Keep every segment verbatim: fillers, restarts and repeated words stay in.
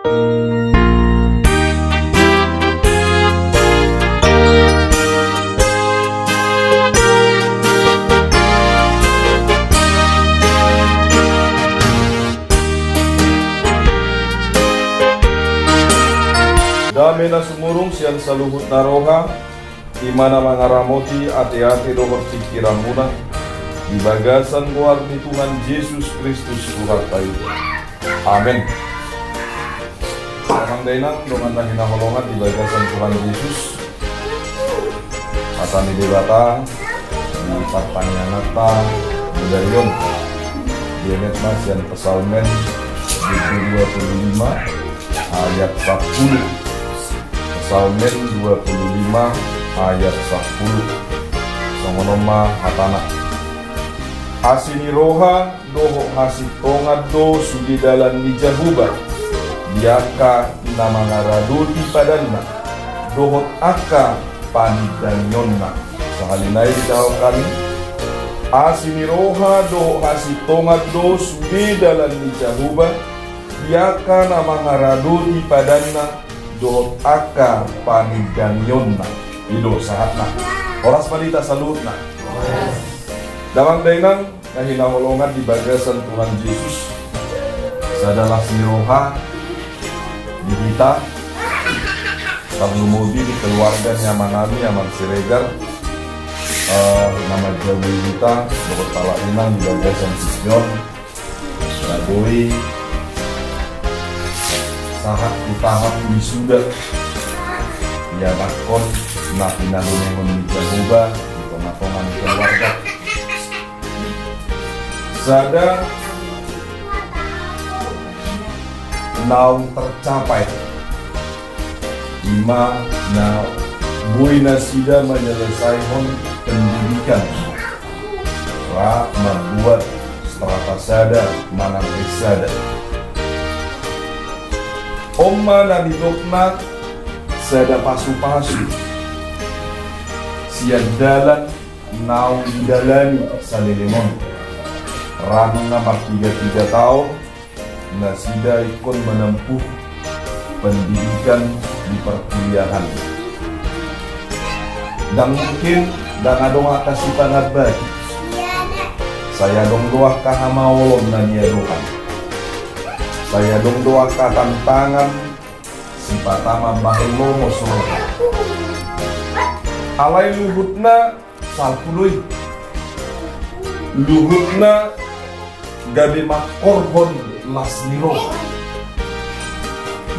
Dame na sumurung sian saluhut na roha, i ma na mangaramoti ateate dohot pingkiranmuna, di bagasan goar ni Tuhan Jesus Kristus Tuhanta i. Amen. Amang dainang dongan na hinaholongan di bagasan Tuhan Jesus, hata ni Debata di partangianganta minggu on dienet ma sian Psalmen dua puluh lima ayat sapuluh. Psalmen dua puluh lima ayat sapuluh. Songon on ma hatana: Asi ni roha dohot hasintongan do sude dalan ni Jahowa. Di angka na mangaradoti padanna dohot angka panindangionna. Sahali nai dijawab hami: Asi ni roha dohot hasintongan do sude dalan ni Jahowa, di angka na mangaradoti padanna dohot angka panindangionna. I do sahatna. Horas ma di hita saluhutna. Damang dainang na hinaholongan di bagasan Tuhan Jesus, sada las ni roha di hita, tarlumobi di keluarga ni amanami, Amang Siregar, eh, na manjamui hita dohot halak inang di bagasan tingki on, na boi sahat tu tahap wisuda, ianakhon na pinadonehon ni Jahowa di tongatonga ni keluarga. Sada naung tercapai, i ma na boi nasida menyelesaikan pendidikan, ra mambuat strata sada manang S sada. On ma na nidokna sada pasupasu sian dalan naung didalani saleleng on. Rang na martigatiga taon nasida ingkon menempuh pendidikan di perkuliahan. Ndang mungkin ndang adong angka sipanambati. Sai adong do angka hamaolon na niadongan. Sai adong do angka tantangan sipata mambahen lomos roha. Alai luhutna salpu do i. Luhutna gabe mangkorhon las ni roha.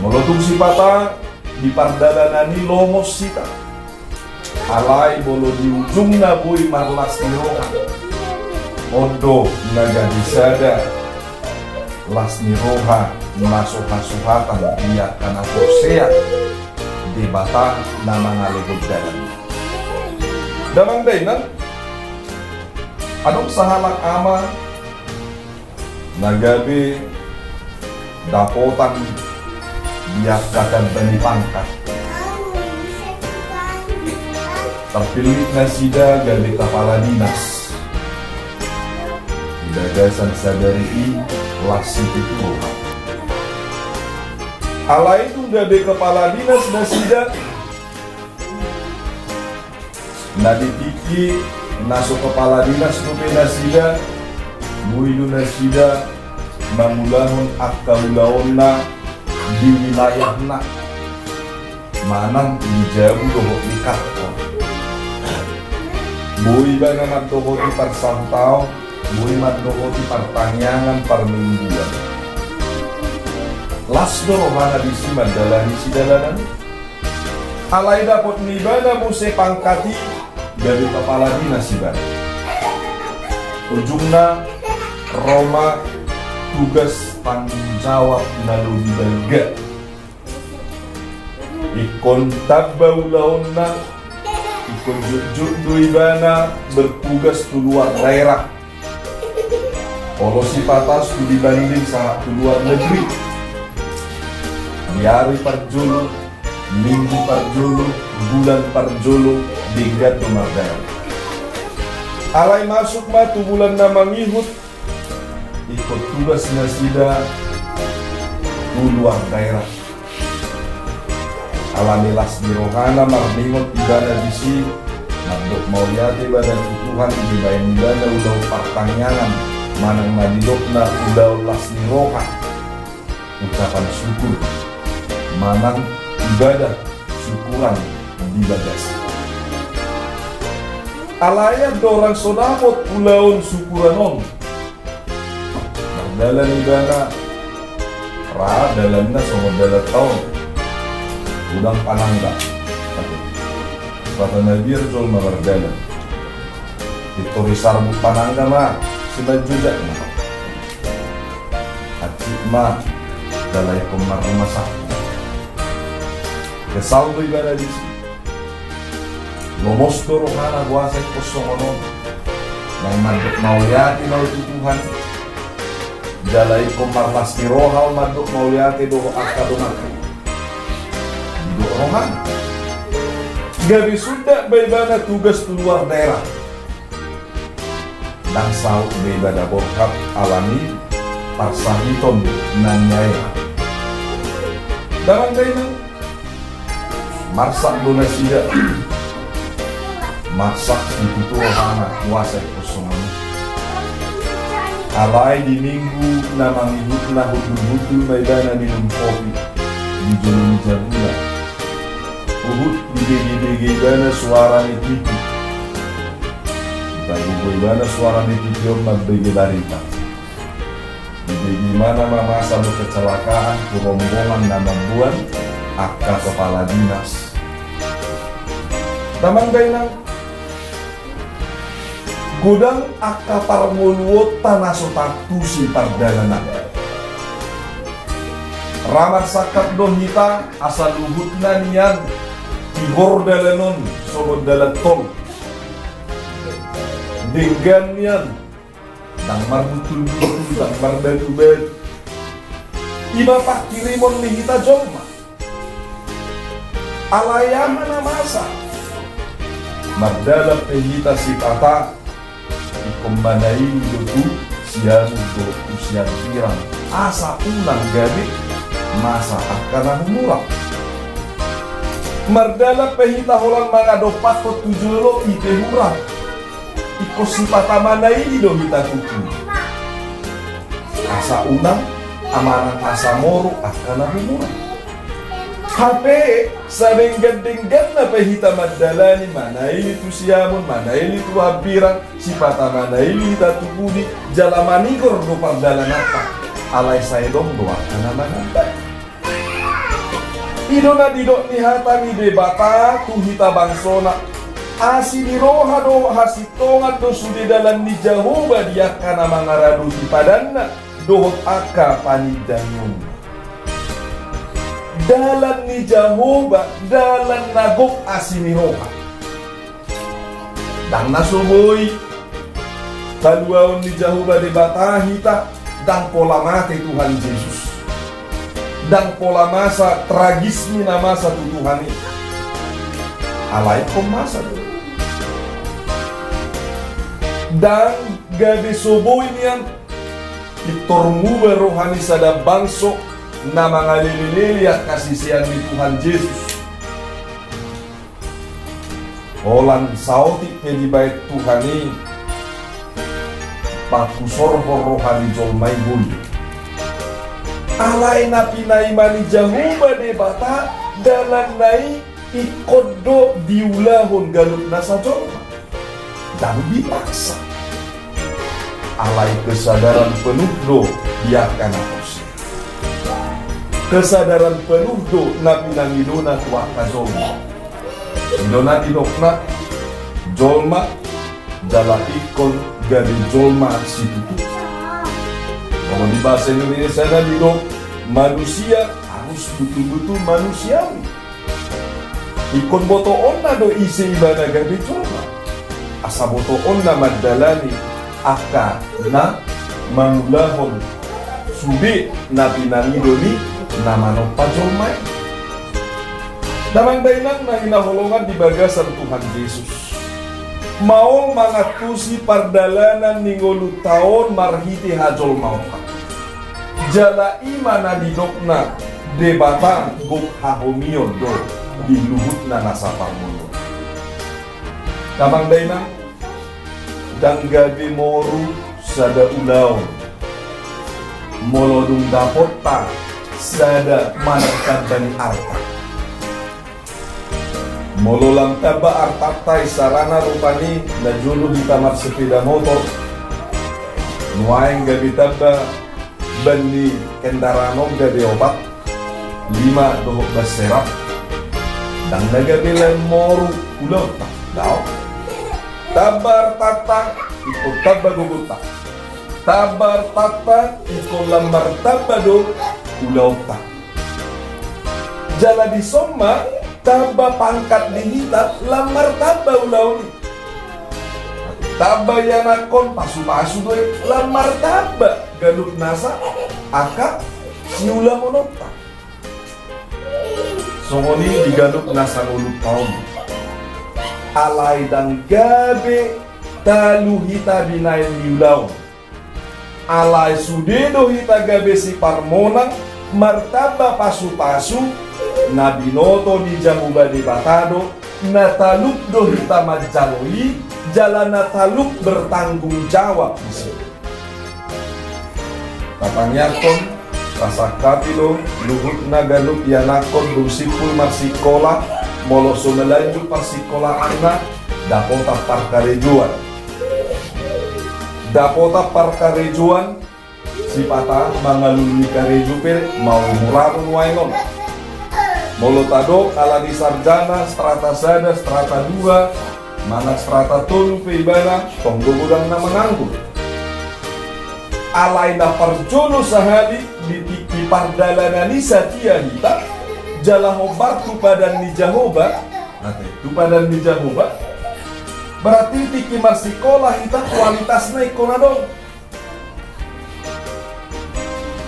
Molo tung sipata di pardalanan i lomos hita, alai molo di ujungna boi marlas ni roha, on do na gabe sada las ni roha na so hasuhatan di angka na porsea Debata na mangalehon dalan. Damang dainang, adong sahalak ama na gabe dapotan di angka tamba ni pangkat. Tarpillit nasida gabe kepala dinas. Di bagasan sadari i las situtu roha. Alai tung gabe kepala dinas nasida, na di tingki na so kepala dinas dope nasida, boi do nasida mangulahon angka ulaonna di wilayahna manang di jabu dohot di kantor. Boi ibana mandohoti parsantaon, boi mandohoti partangiangan parmingguan. Las do rohana disi mandalani sidalanan. Alai dapot ni ibana muse pangkat i, gabe kepala dinas ibana. Ujungna ro ma tugas tanggung jawab na lobi balga. Ingkon tamba ulaonna, ingkon jotjot do ibana bertugas tu luar daerah. Olo sipata studi banding sahat tu luar negeri. Di ari parjolo, minggu parjolo, bulan parjolo, denggan do mardalan. Alai masuk ma tu bulan na mangihut, ingkon tugas nasida tu luar daerah. Alani las ni rohana marningot ibana disi, mandok mauliate ibana tu Tuhan, dibaen ibana ulaon partangiangan, manang na didokna ulaon las ni roha, ucapan syukur, manang ibadah syukuran di bagasna. Alai andorang so dapot ulaon syukuran on, mardalan ibana, ra dalanna songon dalan taon, godang panangga. Sipata mabiar jolma mardalan. Pintor disarbut panangga ma simanjujak na. Hansit ma jala ingkon marrumah sakit. Kesal do ibana disi. Lomos do rohana boasa ingkon songon on. Naeng mandok mauliate ma au tu Tuhan. Jala ingkon marlas ni roha au mandok mauliate dohot angka dongan. Didok rohana. Gabe sundat ma ibana tugas tu luar daerah. Ndang saut be ibana borhat alani parsahiton na niaeha. Damang dainang, marsak do nasida. Marsak situtu rohana boasa ingkon songon i. Alai di minggu na mangihutna hundul-hundul ma ibana minum kopi di jolo ni jabuna. Huhut dibege-bege ibana suara ni tipi. Dipagogo ibana suara ni tipi on mambege barita. Dibege ibana ma masa do kecelakaan tu rombongan na mamboan angka kepala dinas. Damang dainang, godang angka parngoluonta na so tantusi pardalanan. Ra marsangkap do hita asa luhutna nian tigor dalan on songon dalan tol. Denggan nian, ndang marbuntul-buntul, ndang marbatu-batu. Ima pangkirimon ni hita jolma. Alai aha na masa? Mardalan pe hita sipata ingkon manaili do tu siamun dohot tu siampirang asa unang gabe masa angka na humurang. Mardalan pe hita holan mangadompakkon tu jolo i pe hurang. Ingkon sipata manaili do hita tutu asa unang manang asa moru angka na humurang. Hape sadenggan-dengganna pe hita mandalani, manaili tu siamun, manaili tu hambirang, sipata manaili hita tu pudi, jala manigor do pardalananta. Alai sai adong do angka na manambai. I do na didok ni hata ni Debata tu hita bangsona. Asi ni roha dohot hasintongan do sude dalan ni Jahowa di angka na mangaradoti padanna dohot angka panindangonna. Dalan ni Jahowa dalan na gok asi ni roha. Ndang na so boi haluaon ni Jahowa Debata hita, ndang pola mate Tuhan Jesus. Ndang pola masa tragis ni na masa tu Tuhan i. Alai ingkon masa do. Ndang gabe so boi nian pintor muba roha ni sada bangso na mangalele-lele angka sisean ni Tuhan Jesus. Holan saotik pe dibaen Tuhan i, pangkusorhon roha ni jolma i boi. Alai na pinaima ni Jahowa Debata dalanna i ingkon do diulahon ganup nasa jolma. Ndang dipaksa. Alai kesadaran penuh do di angka na porsea. Kesadaran penuh do na pinangidona tu angka jolma. I do na didokna jolma jala ingkon gabe jolma situtu. Molo di bahasa Indonesia na didok manusia harus betul-betul manusiawi. Ingkon botoonna do ise ibana gabe jolma. Asa botoonna mandalani angka na mangulahon sude na pinangido ni na manompa jolma i. Damang dainang na hinaholongan di bagasan Tuhan Jesus. Maol mangantusi pardalanan ni ngolunta on marhite hajolmaonta. Jala i ma na nidokna Debata gok hahomion do di luhutna nasa parngoluon. Damang dainang, ndang gabe moru sada ulaon molo dung dapotta sada manang tamba ni arta. Molo lam tamba artanta, isarana rupani na jolo hita marsepeda motor, nuaeng gabe tamba ban ni kendaraan on gabe opat, lima dohot ban serap, ndang na gabe lam moru ulaonta. Daong. Tamba artanta, ingkon tamba gogonta. Tamba artanta, ingkon lam martamba do ulaonta. Jala dison ma tamba pangkat di hita, lam martamba ulaon i. Tamba ianakhon, pasupasu do i, lam martamba ganup nasa angka siulahononta. Songon i di ganup nasa ngolunta on. Alai ndang gabe talu hita binahen ni ulaon. Alai sude do hita gabe siparmonang, martamba pasupasu na binoto ni Jahowa Debata do, na talup do hita manjalo i, jala na talup bertanggung jawab disi. Tatangiangkon, tasangkapi do, luhutna ganup ianakhon dung simpul marsikola, molo so melanjut parsikolaanna, dapotan parkarejoan. Dapotan parkarejoan, sipata mangalului karejo pe maumur aro nuaeng on. Molo tadok ala ni sarjana, strata sada, strata dua, manang strata tolu pe ibana, tong do godang na manganggur. Alai na parjolo sahali di tingki pardalanan i satia hita, jala hombar tu padan ni Jahowa, ate, tu padan ni Jahowa, berarti tingki marsikola hita kualitasna ingkon adong.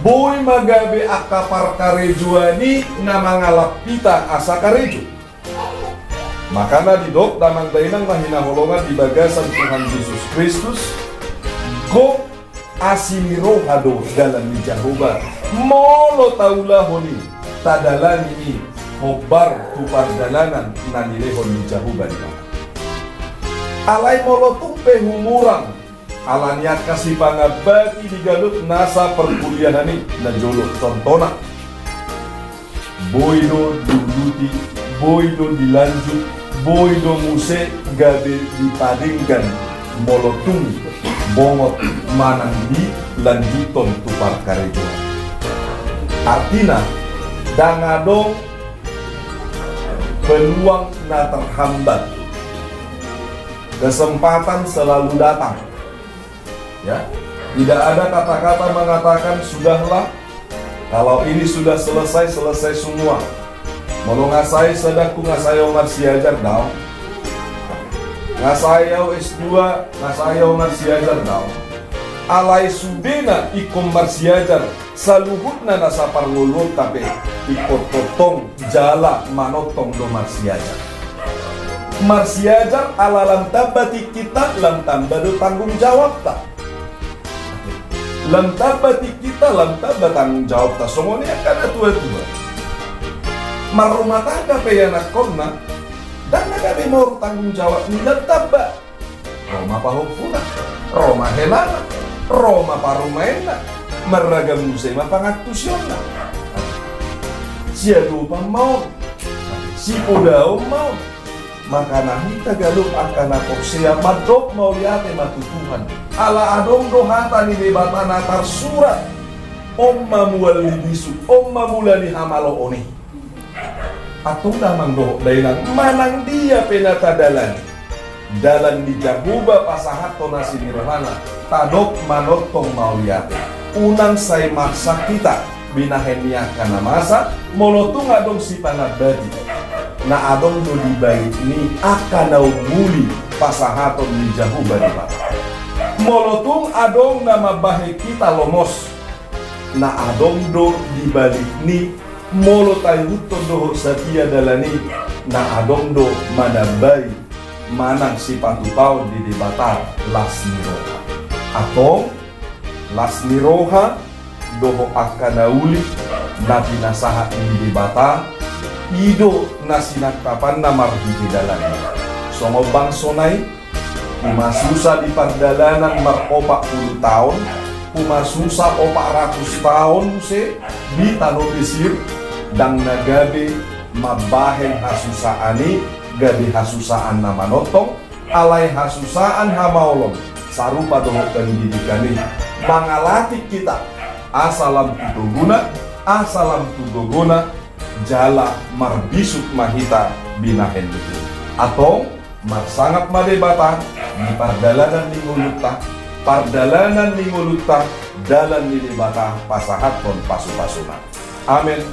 Boi ma gabe angka parkarejoan i na mangalap hita asa karejo. Makana didok damang dainang na hinaholongan di bagasan Tuhan Jesus Kristus, gok asi ni roha do dalan ni Jahowa, molo taulahon i, tadalani i, hombar tu pardalanan na nilehon ni Jahowa di hita. Alai molo tung pe humurang, ala ni angka sipangambati di ganup nasa parkuliahan i, na jolo contohna. Boi do diuduti, boi do dilanjut, boi do muse gabe dipadenggan molo tung bongot manang dilanjuthon tu parkarejoan. Artina, ndang adong peluang na terhambat. Kesempatan selalu datang. Ya, tidak ada kata-kata mengatakan, "Sudahlah, kalau ini sudah selesai, selesai semua." Molo nga sae sadangku nga sae au marsiajar, daong. Nga sae au S dua, nga sae au marsiajar, daong. Alai sudena ingkon marsiajar, saluhutna nasa parngoluonta pe ingkon tongtong jala manongtong do marsiajar. Marsiajar ala lam tamba tingkinta, lam tamba do tanggung jawabta. Lam tamba tingkinta, lam tamba tanggung jawabta. Songon i angka na tua-tua. Marrumah tangga pe ianakhonna, ndang na gabe moru tanggung jawab ni lam tamba. Ro ma pahompuna, ro ma helana, ro ma parumaenna, marragam muse ma pangantusionna. Siadopan ma on, sipodaon ma on. Makana hita ganup angka na porsea mandok mauliate ma tu Tuhan. Ala adong do hata ni Debata na tarsurat, on ma mual ni bisuk, on ma mula ni hamaloon i. Antong damang dohot dainang, manang dia pe na tadalani, dalan ni Jahowa pasahathon asi ni rohana, tadok manongtong mauliate. Unang sai maksa hita binahen ni angka na masa, molo tung adong sipangambati. Na adong do di balik ni angka na umuli pasahaton ni Jahowa Debata. Molo tung adong na mambahen hita lomos, na adong do di balik ni, molo taihuthon dohot satia dalan i, na adong do manambai manang sipatupaon di Debata las ni roha. Antong, las ni roha, dohot angka na uli na pinasahat ni Debata, i do na sinangkapanna marhite dalanna. Songon bangsona i, humasusa di pardalanan maropat pulu taon, humasusa opat ratus taon muse di tano Mesir, ndang na gabe mambahen hasusaan i gabe hasusaan na manongtong, alai hasusaan hamaolon sarupa dohot pendidikan i mangalatik hita asa lam tu togona, asa lam tu gogona, jala marbisuk ma hita binahen ni i. Antong, marsangap ma Debata di pardalanan ni ngolunta, pardalanan ni ngolunta, dalan ni Debata pasahathon pasupasuna. Amen.